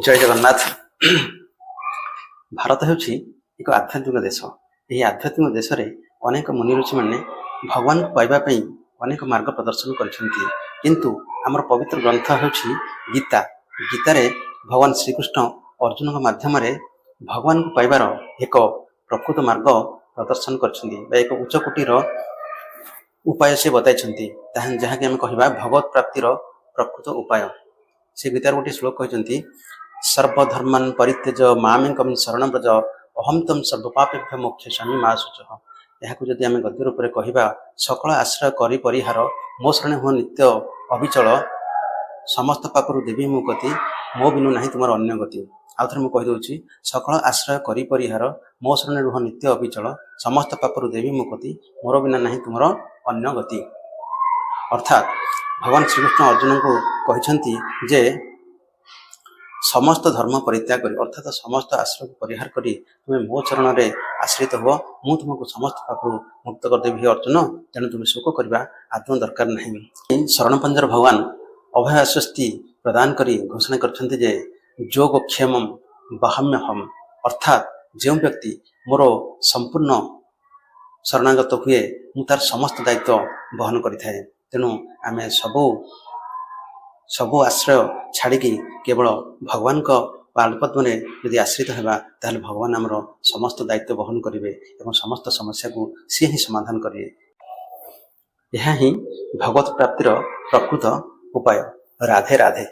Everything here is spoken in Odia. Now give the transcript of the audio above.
ଜୟ ଜଗନ୍ନାଥ। ଭାରତ ହେଉଛି ଏକ ଆଧ୍ୟାତ୍ମିକ ଦେଶ। ଏହି ଆଧ୍ୟାତ୍ମିକ ଦେଶରେ ଅନେକ ମୁନି ଋଷିମାନେ ଭଗବାନଙ୍କୁ ପାଇବା ପାଇଁ ଅନେକ ମାର୍ଗ ପ୍ରଦର୍ଶନ କରିଛନ୍ତି। କିନ୍ତୁ ଆମର ପବିତ୍ର ଗ୍ରନ୍ଥ ହେଉଛି ଗୀତା। ଗୀତାରେ ଭଗବାନ ଶ୍ରୀକୃଷ୍ଣ ଅର୍ଜୁନଙ୍କ ମାଧ୍ୟମରେ ଭଗବାନଙ୍କୁ ପାଇବାର ଏକ ପ୍ରକୃତ ମାର୍ଗ ପ୍ରଦର୍ଶନ କରିଛନ୍ତି ବା ଏକ ଉଚ୍ଚକୋଟୀର ଉପାୟ ସେ ବତାଇଛନ୍ତି, ତାହା ଯାହାକି ଆମେ କହିବା ଭଗବତ ପ୍ରାପ୍ତିର ପ୍ରକୃତ ଉପାୟ। ସେ ଗୀତାର ଗୋଟିଏ ଶ୍ଲୋକ କହିଛନ୍ତି, "ସର୍ବଧର୍ମାନ ପରିତ୍ୟଜ୍ୟ ମାମେକଂ ଶରଣ ବ୍ରଜ, ଅହଂ ତ୍ୱଂ ସର୍ବପାପେଭ୍ୟ ମୋକ୍ଷୟିଷ୍ୟାମି ମା ଶୁଚଃ।" ଏହାକୁ ଯଦି ଆମେ ଗଦ୍ୟ ରୂପରେ କହିବା, ସକଳ ଆଶ୍ରୟ କରି ପରିହାର, ମୋ ଶରଣେ ହୁଅ ନିତ୍ୟ ଅବିଚଳ, ସମସ୍ତ ପାପରୁ ଦେବି ମୁଁ ମୁକ୍ତି, ମୋ ବିନୁ ନାହିଁ ତୁମର ଅନ୍ୟ ଗତି। ଆଉ ଥରେ ମୁଁ କହିଦେଉଛି, ସକଳ ଆଶ୍ରୟ କରି ପରିହାର, ମୋ ଶରଣେ ରୁହ ନିତ୍ୟ ଅବିଚଳ, ସମସ୍ତ ପାପରୁ ଦେବି ମୁକ୍ତି, ମୋର ବିନା ନାହିଁ ତୁମର ଅନ୍ୟ ଗତି। ଅର୍ଥାତ୍ ଭଗବାନ ଶ୍ରୀକୃଷ୍ଣ ଅର୍ଜୁନଙ୍କୁ କହିଛନ୍ତି ଯେ ସମସ୍ତ ଧର୍ମ ପରିତ୍ୟାଗ କରି, ଅର୍ଥାତ୍ ସମସ୍ତ ଆଶ୍ରୟକୁ ପରିହାର କରି ତୁମେ ମୋ ଚରଣରେ ଆଶ୍ରିତ ହୁଅ। ମୁଁ ତୁମକୁ ସମସ୍ତ ପାପରୁ ମୁକ୍ତ କରିଦେବି ହେ ଅର୍ଜୁନ। ତେଣୁ ତୁମେ ଶୋକ କରିବା ଆଦୌ ଦରକାର ନାହିଁ। ଶରଣ ପଞ୍ଜର ଭଗବାନ ଅଭୟ ଆଶ୍ୱସ୍ତି ପ୍ରଦାନ କରି ଘୋଷଣା କରିଛନ୍ତି ଯେ ଯୋଗକ୍ଷେମଂ ବହାମ୍ୟହମ୍, ଅର୍ଥାତ୍ ଯେଉଁ ବ୍ୟକ୍ତି ମୋର ସମ୍ପୂର୍ଣ୍ଣ ଶରଣାଗତ ହୁଏ, ମୁଁ ତାର ସମସ୍ତ ଦାୟିତ୍ୱ ବହନ କରିଥାଏ। ତେଣୁ ଆମେ ସବୁ ସବୁ ଆଶ୍ରୟ ଛାଡ଼ିକି କେବଳ ଭଗବାନଙ୍କ ପାଦପଦ୍ମରେ ଯଦି ଆଶ୍ରିତ ହେବା, ତାହେଲେ ଭଗବାନ ଆମର ସମସ୍ତ ଦାୟିତ୍ୱ ବହନ କରିବେ ଏବଂ ସମସ୍ତ ସମସ୍ୟାକୁ ସିଏ ହିଁ ସମାଧାନ କରିବେ। ଏହା ହିଁ ଭଗବତ ପ୍ରାପ୍ତିର ପ୍ରକୃତ ଉପାୟ। ରାଧେ ରାଧେ।